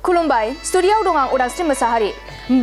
खुलुमबाय स्टुडिय'आव दं आं उदांस्रि मोसाहारि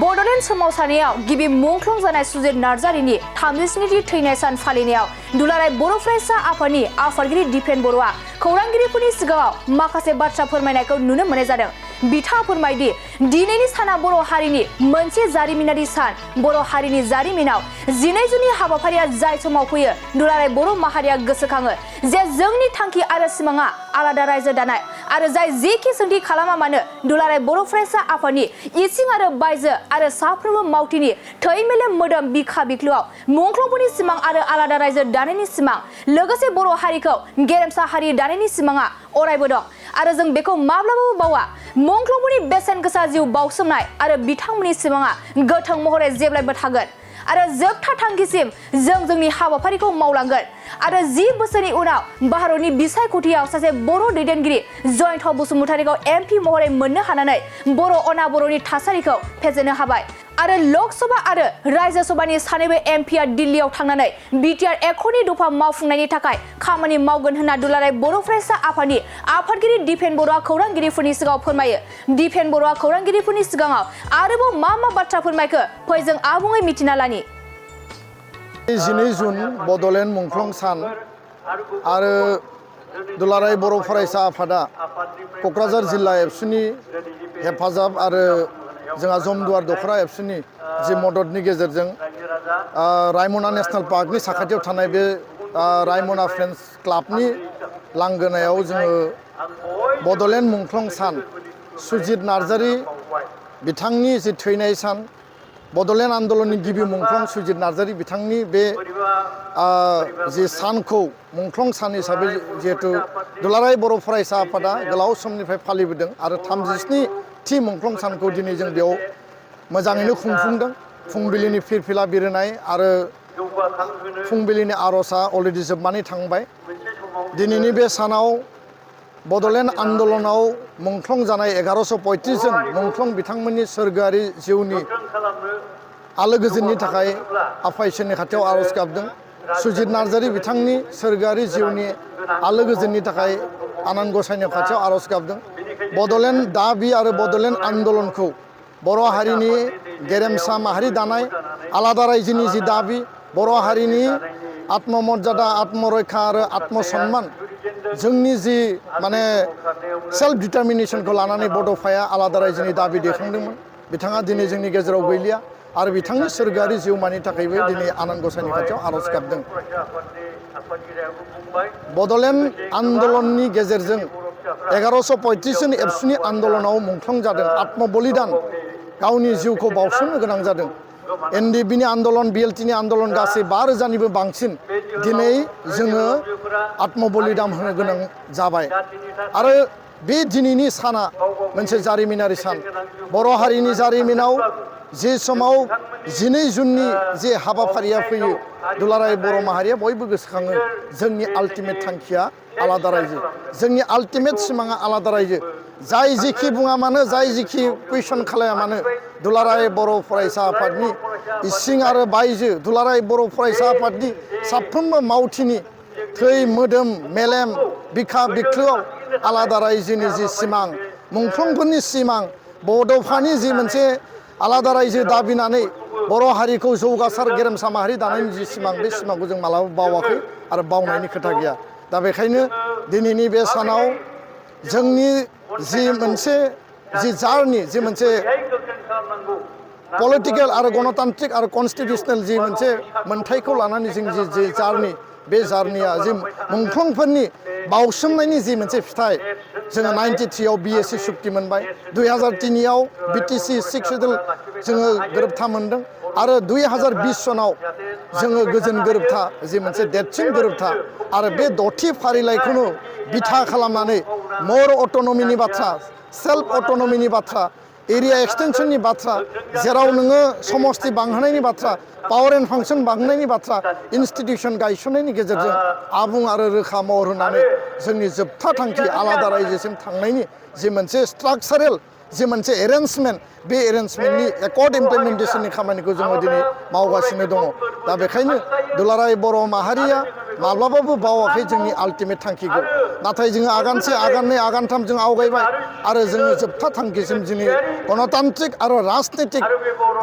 बड'लेण्ड सोमावसारनायाव गिबि मुंख्लं जानाय सुजित नार्जारिनि 37थि थैनाय सान फालिनायाव दुलाराय बर' फरायसा आफादनि आफादगिरि दिपेन बर'आ खौरांगिरिफोरनि सिगाङाव माखासे बाथ्रा फोरमायनायखौ नुनो मोननाय जादों। बिथाङा फोरमायदि दिनैनि साना बर' हारिनि मोनसे जारिमिनारि सान। बर' हारिनि जारिमिनाव 12 जुननि हाबाफारिया जाय समाव फैयो दुलाराय बर' माहारिया गोसोखाङो जे जोंनि थांखि आरो सिमाङा आलादा रायजो दानाय आरो जाय जेखि सोंथि खालामा मानो दुलाराय बर' फरायसा आफादनि इसिं आरो बायजो आरो साफ्रोमबो मावथिनि थै मेलेम मोदोम बिखा बिख्लुआव मुंख्लंफोरनि सिमां आरो आलादा रायजो दानायनि सिमां लोगोसे बर' हारिखौ गेरेमसा हारि दानायनि सिमाङा अरायबो दं आरो जों बेखौ माब्लाबाबो बावा। मुंख्लंफोरनि बेसेन गोसा जिउ बाउसोमनाय आरो बिथांमोननि सिमाङा गोथों महरै जेब्लायबो थागोन आरो जोबथा थांखिसिम जों जोंनि हाबाफारिखौ मावलांगोन आरो 10 बोसोरनि उनाव भारतनि बिसायख'थियाव सासे बर' दैदेनगिरि जयन्त बसुमतारीखौ MP महरै मोननो हानानै बर' अनाबर'नि थासारिखौ फेजेननो हाबाय आरो लकसभा आरो रायजो सभानि सानैबो MPआ दिल्लीयाव थांनानै BTR एकर्डनि दफा मावफुंनायनि थाखाय खामानि मावगोन होनना दुलाराय बर' फरायसा आफादनि आफादगिरि दिपेन बर'आ खौरांगिरिफोरनि सिगाङाव फोरमायो। दिपेन बर'आ खौरांगिरिफोरनि सिगाङाव आरोबाव मा बाथ्रा फोरमायखो फै जों आबुङै मिथिना लानि। 12 जुन बड'लेण्ड मुंख्लं सान आरो दुलाराय बर' फरायसा आफादा क'क्राझार जिल्ला एबसुनि हेफाजाब आरो जोंहा जमदुवार दख'रा एबसुनि जि मददनि गेजेरजों रायमना नेशनेल पार्कनि साखाथियाव थानाय बे रायमना फ्रेन्ड्स क्लाबनि लांगोनायाव जोङो बड'लेण्ड मुंख्लं सान सुजित नार्जारि बिथांनि जि थैनाय सान बड'लेण्ड आन्दलननि गिबि मुंख्लं सुजित नार्जारि बिथांनि बे जि सानखौ मुंख्लं सान हिसाबै जिहेतु दुलाराय बर' फरायसा आफादा गोलाव समनिफ्राय फालिबोदों आरो 37थि मुंख्लं सानखौ दिनै जों बेयाव मोजाङैनो खुंफुंदों। फुंबिलिनि फिरफिला बिरहोनाय आरो फुंबिलिनि आर'जआ अलरेडि जोबनानै थांबाय। दिनैनि बे सानाव बड'लेण्ड आन्दलनाव मुंख्लं जानाय 1135 जन मुंख्लं बिथांमोननि सोरगोआरि जिउनि आलो गोजोननि थाखाय आफा इसोरनि खाथियाव आर'ज गाबदों। सुजित नार्जारि बिथांनि सोरगोआरि जिउनि आलो गोजोननि थाखाय आनान गसाइनि खाथियाव आर'ज गाबदों। बड'लेण्ड दाबि आरो बड'लेण्ड आन्दलनखौ बर' हारिनि गेरेमसा माहारि दानाय आलादा रायजोनि जि दाबि बर' हारिनि आत्ममर्यादा आत्मरैखा आरो आत्मसन्मान जोंनि जि माने सेल्फ डिटारमिनेसनखौ लानानै बड'फाया आलादा रायजोनि दाबि दैखांदोंमोन। बिथाङा दिनै जोंनि गेजेराव गैलिया आरो बिथांनि सोरगोआरि जिउमानि थाखायबो दिनै आनान गसाइनि खाथियाव आर'ज गाबदों। बड'लेण्ड आन्दलननि गेजेरजों 1135 जन एबसुनि आन्दलनाव मुंख्लं जादों आत्म बलिदान गावनि जिउखौ बाउसोमनो गोनां जादों। NDPनि आन्दलन BLTनि आन्दलन गासै 5,000निबो बांसिन दिनै जोङो आत्म बलिदान होनो गोनां जाबाय आरो बे दिनैनि साना मोनसे जारिमिनारि सान। बर' हारिनि जारिमिनाव जे समाव 12 जुननि जे हाबाफारिया फैयो दुलाराय बर' माहारिया बयबो गोसोखाङो जोंनि आल्टिमेट थांखिया आलादा रायजो, जोंनि आल्टिमेट सिमाङा आलादा रायजो। जाय जेखि बुङा मानो जाय जेखि कुइसन खालाया मानो दुलाराय बर' फरायसा आफादनि इसिं आरो बायजो दुलाराय बर' फरायसा आफादनि साफ्रोमबो मावथिनि थै मोदोम मेलेम बिखा बिख्लोआव आलादा रायजोनि जि सिमां मुंख्लंफोरनि सिमां बड'फानि जि मोनसे आलादा रायजो दाबिनानै बर' हारिखौ जौगासार गेरेमसा माहारि दानायनि जि सिमां बे सिमांखौ जों मालाबा बावाखै आरो बावनायनि खोथा गैया। दा बेखायनो दिनैनि बे सानाव जोंनि जि मोनसे जि जार्नि जि मोनसे पलिटिकेल आरो गणतान्त्रिक आरो कनस्टिटिउसनेल जि मोनसे मोन्थायखौ लानानै जों जि जार्नि बे जार्निया जि मुंख्लंफोरनि बाउसोमनायनि जि मोनसे फिथाइ जोङो 93 आव BSc सुक्ति मोनबाय, 2003 आव BTC 6 सिडुल जोङो गोरोबथा मोनदों आरो 2020 सनाव जोङो गोजोन गोरोबथा जि मोनसे देरसिन गोरोबथा आरो बे 6थि फारिलाइखौनो बिथा खालामनानै मर अट'नमिनि बाथ्रा सेल्फ अट'नमिनि बाथ्रा एरिया एक्सटेनसननि बाथ्रा जेराव नोङो समस्ति बांहोनायनि बाथ्रा पावार एन्ड फांसन बांहोनायनि बाथ्रा इनस्टिटिउसन गायसननायनि गेजेरजों आबुं आरो रोखा महर होनानै जोंनि जोबथा थांखि आलादा रायजोसिम थांनायनि जि मोनसे स्ट्राक्चारेल जि मोनसे एरेन्जमेन्ट बे एरेन्जमेन्टनि एकर्ड इमप्लिमेन्टेसननि खामानिखौ जोङो दिनै मावगासिनो दङ। दा बेखायनो दुलाराय बर' माहारिया माब्लाबाबो बावाखै जोंनि आल्टिमेट थांखिखौ नाथाय जोङो आगानसे आगाननै आगानथाम जों आवगायबाय आरो जोङो जोबथा थांखिसिम जोंनि गणतान्त्रिक आरो राजनितिक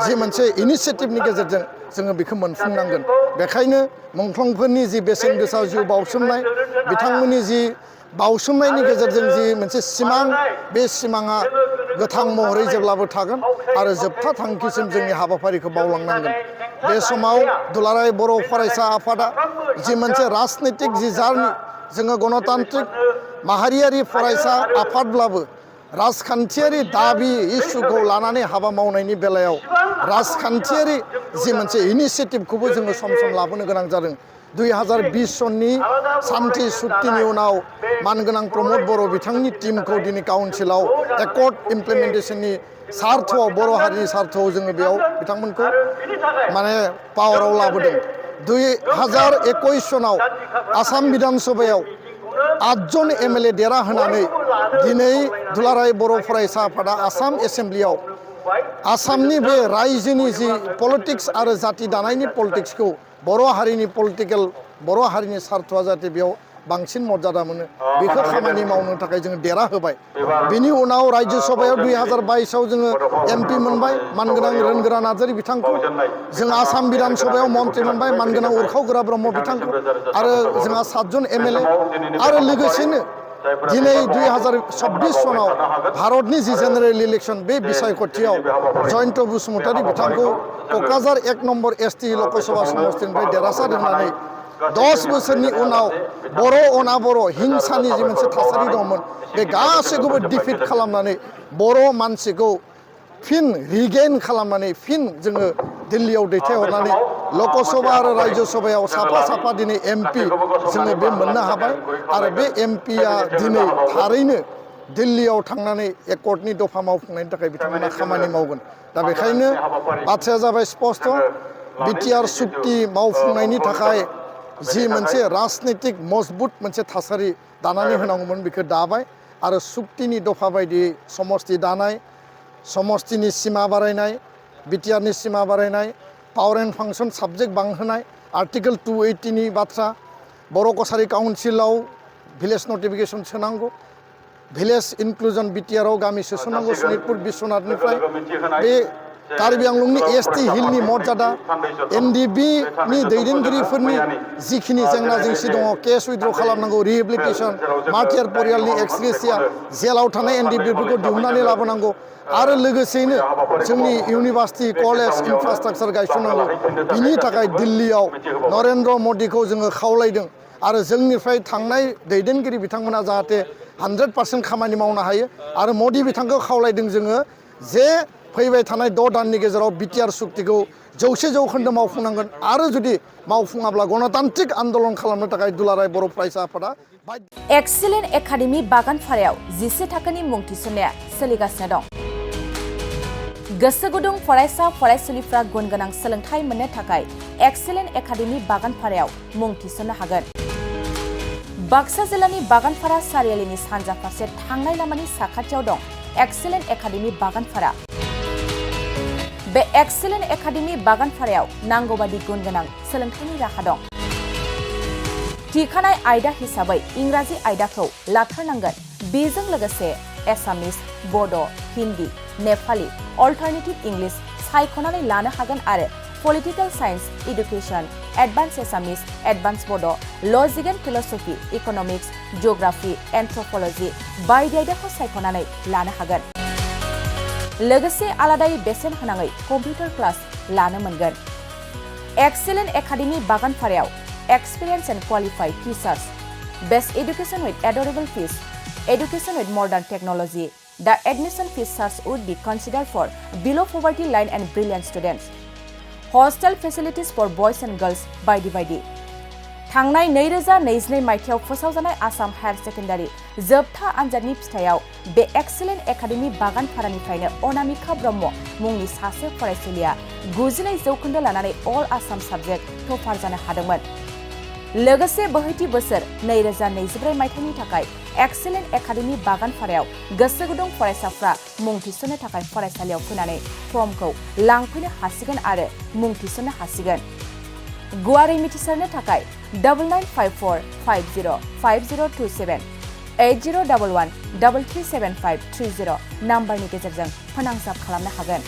जि मोनसे इनिसियेटिभनि गेजेरजों जोङो बेखौ मोनफुंनांगोन बेखायनो मुंख्लंफोरनि जि बेसेन गोसा जिउ बावसोमनाय बिथांमोननि जि बावसोमनायनि गेजेरजों जि मोनसे सिमां बे सिमाङा गोथां महरै जेब्लाबो थागोन आरो जोबथा थांखिसिम जोंनि हाबाफारिखौ मावलांनांगोन बे समाव दुलाराय बर' फरायसा आफादा जि मोनसे राजनितिक जि जार्नि जोङो गणतान्त्रिक माहारियारि फरायसा आफादब्लाबो राजखान्थियारि दाबि इस्युखौ लानानै हाबा मावनायनि बेलायाव राजखान्थियारि जि मोनसे इनिसियेटिभखौबो जोङो सम सम लाबोनो गोनां जादों 2020 सननि सान्थि सुक्तिनि उनाव मानगोनां प्रमद बर' बिथांनि टीमखौ दिनै काउन्सिलाव एकर्ड इमप्लिमेन्टेशननि सार्थआव बर' हारिनि सार्थआव जोङो बेयाव बिथांमोनखौ माने पावाराव लाबोदों 2021 सनाव आसाम बिधान सभायाव 8 जन एमएलए देरहाहोनानै दिनै दुलाराय बर' फरायसा आफादा आसाम एसेम्ब्लियाव आसामनि बे रायजोनि जि पलिटिक्स आरो जाति दानायनि पलिटिक्सखौ बर' हारिनि पलिटिकेल बर' हारिनि सार्थआ जाहाथे बेयाव बांसिन मर्यादा मोनो बेखौ खामानि मावनो थाखाय जोङो देरहाहोबाय बिनि उनाव राज्यो सभायाव 2022 आव जोङो एमपि मोनबाय मानगोनां रोनगोरा नार्जारी बिथांखौ जों आसाम बिधान सभायाव मन्त्रि मोनबाय मानगोनां उरखाव गोरा ब्रह्म बिथांखौ आरो जोंहा 7 जन एमएलए आरो लोगोसेनो दिनै 2026 सनाव भारतनि जि जेनेरेल इलेक्शन बे बिसायख'थियाव जयन्त बसुमतारी बिथांखौ क'क्राझार 1 नम्बर एसटि लकसभा समस्तिनिफ्राय देरहासार होनानै 10 बोसोरनि उनाव बर' अनाबर' हिंसानि जि मोनसे थासारि दंमोन बे गासैखौबो डिफिट खालामनानै बर' मानसिखौ फिन रिगेइन खालामनानै फिन जोङो दिल्लीयाव दैथायहरनानै लकसभा आरो राज्यो सभायाव साफा साफा दिनै एमपि जोङो बे मोननो हाबाय आरो बे एमपिया दिनै थारैनो दिल्लीयाव थांनानै एकर्डनि दफा मावफुंनायनि थाखाय बिथांमोना खामानि मावगोन दा बेखायनो बाथ्राया जाबाय स्पष्ट बिटिआर सुक्ति मावफुंनायनि थाखाय जि मोनसे राजनितिक मजबुत मोनसे थासारि दानानै होनांगौमोन बेखौ दाबाय आरो सुक्तिनि दफा बायदियै समस्ति दानाय समस्तिनि सिमा बारायनाय बिटिआरनि सिमा बारायनाय पावर एन्ड फांसन साबजेक्ट बांहोनाय आर्टिकेल 280 नि बाथ्रा बर' कसारी काउन्सिलाव भिलेज नटिफिकेसन सोनांगौ भिलेज इनक्लुजन बिटिआरआव गामि सोसननांगौ सनितपुर बिश्वनाथनिफ्राय बे कार्बि आंलंनि एसटि हिलनि मर्यादा एनडिबिनि दैदेनगिरिफोरनि जिखिनि जेंना जेंसि दङ केस उइथड्र खालामनांगौ रिहेबिलिटेसन मार्टियार परियालनि एक्सग्रेसिया जेलाव थानाय एनडिबिफोरखौ दिहुननानै लाबोनांगौ आरो लोगोसेयैनो जोंनि इउनिभार्सिटि कलेज इनफ्रास्ट्राक्चार गायसननांगौ बिनि थाखाय दिल्लीयाव नरेन्द्र मदिखौ जोङो खावलायदों आरो जोंनिफ्राय थांनाय दैदेनगिरि बिथांमोना जाहाथे 100% खामानि मावनो हायो आरो मदि बिथांखौ खावलायदों जोङो जे फैबाय थानाय 6 दाननि गेजेराव बिटिआर सुक्तिखौ 100% मावफुंनांगोन आरो जुदि मावफुङाब्ला गणतान्त्रिक आन्दोलन खालामनो थाखाय दुलाराय बर' फरायसा आफादा एक्सिलेन्ट एकाडेमि बागानपारायाव 11 थाखोनि मुं थिसननाया सोलिगासिनो दं गोसो गुदुं फरायसा फरायसुलिफ्रा गुन गोनां सोलोंथाइ मोननो थाखाय एक्सिलेन्ट एकाडेमि बागानपारायाव मुं थिसननो हागोन बाक्सा जिल्लानि बागानपारा सारियालिनि सानजा फारसे थांनाय लामानि साखाथियाव दं एक्सिलेन्ट एकाडेमि बागानपारा बे एक्सिलेन्ट एकाडेमि बागानपारायाव नांगौबादि गुन गोनां सोलोंथाइनि राहा दं थिखानाय आयदा हिसाबै इंराजि आयदाखौ लाथारनांगोन बेजों लोगोसे एसामिस बड' हिन्दी नेपाली अल्टारनेटिभ इंलिश सायख'नानै लानो हागोन आरो पलिटिकल साइन्स एडुकेशन एडभान्स एसामिस एडभान्स बड' लजिक एन्ड फिलसफि इकनमिक्स जिअग्राफि एन्थ्रपलजि बायदि आयदाखौ सायख'नानै लानो हागोन लोगोसे आलादायै बेसेन होनाङै कम्पिउटार क्लास लानो मोनगोन एक्सिलेन्ट एकाडेमि बागानपारायाव experience and qualified teachers best education with adorable fees education with modern technology. The admission fees charge would be considered for below poverty line and brilliant students. Hostel facilities for boys and girls by the थांनाय 2022 मायथाइयाव फोसावजानाय Assam higher secondary जोबथा आनजादनि फिथायाव बे excellent academy बागानपारानिफ्रायनो Anamika Brahma मुंनि सासे फरायसुलिया 92% लानानै अल Assam subject topper जानो हादोंमोन लोगोसे बोहैथि बोसोर 2024 मायथाइनि थाखाय एक्सिलेन्ट एकाडेमि बागानपारायाव गोसो गुदुं फरायसाफ्रा मुं थिसननो थाखाय फरायसालियाव फैनानै फर्मखौ लांफैनो हासिगोन आरो मुं थिसननो हासिगोन गुवारै मिथिसारनो थाखाय 9954505027 8011 337530 नाम्बारनि गेजेरजों फोनांजाब खालामनो हागोन।